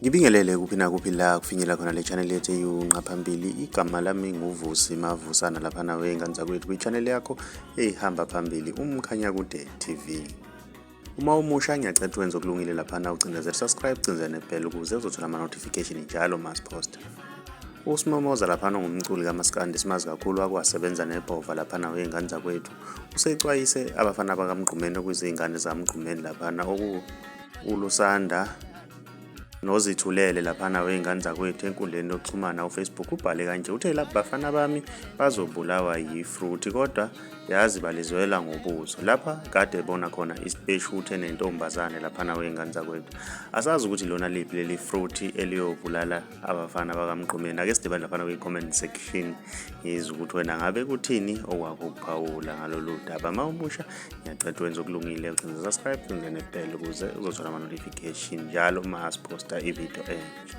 Ngibingelele kuphi nakuphi la kufinyela khona le channel yethu eyunqa phambili. Igama lami nguVusi Mavusana laphana wey'ngane zakwethu kwi-channel yakho eyihamba phambili uMkhanyakude TV. Uma umusha ngiyacela ukuthi wenze okulungile laphana ucindezele subscribe ucindezele nebell ukuze uzothola ama-notification njalo uma siposta. USimomoza laphana ongumculi kamaskandi simazi kakhulu wake wasebenza nebhova laphana wey'ngane zakwethu usexwayise abafana bakaMgqumeni okuyizingane zaMgqumeni laphana oku-uLusanda Nozithulele laphana wey'ngane zakwethu enkundleni yokuxhumana uFacebook ubhale kanje uthe laba bafana bami bazobulawa yi-fruit kodwa yazi balizwela ngobuso lapha kade ebona khona beshuthe nentombazane laphana wey'ngane zakwethu asazi ukuthi lona liphi leli fruit eliyobulala abafana bakamgqumeni ake sidibane laphana kwi-comment section ngizwe ukuthi wena ngabe kuthini okwakho ukuphawula ngalolu daba uma umusha ngiyacela wenza okulungile ucinze subscribe ucinze nebell ukuze uzothola ama-notification njalo uma asiphosta ividiyo entsha.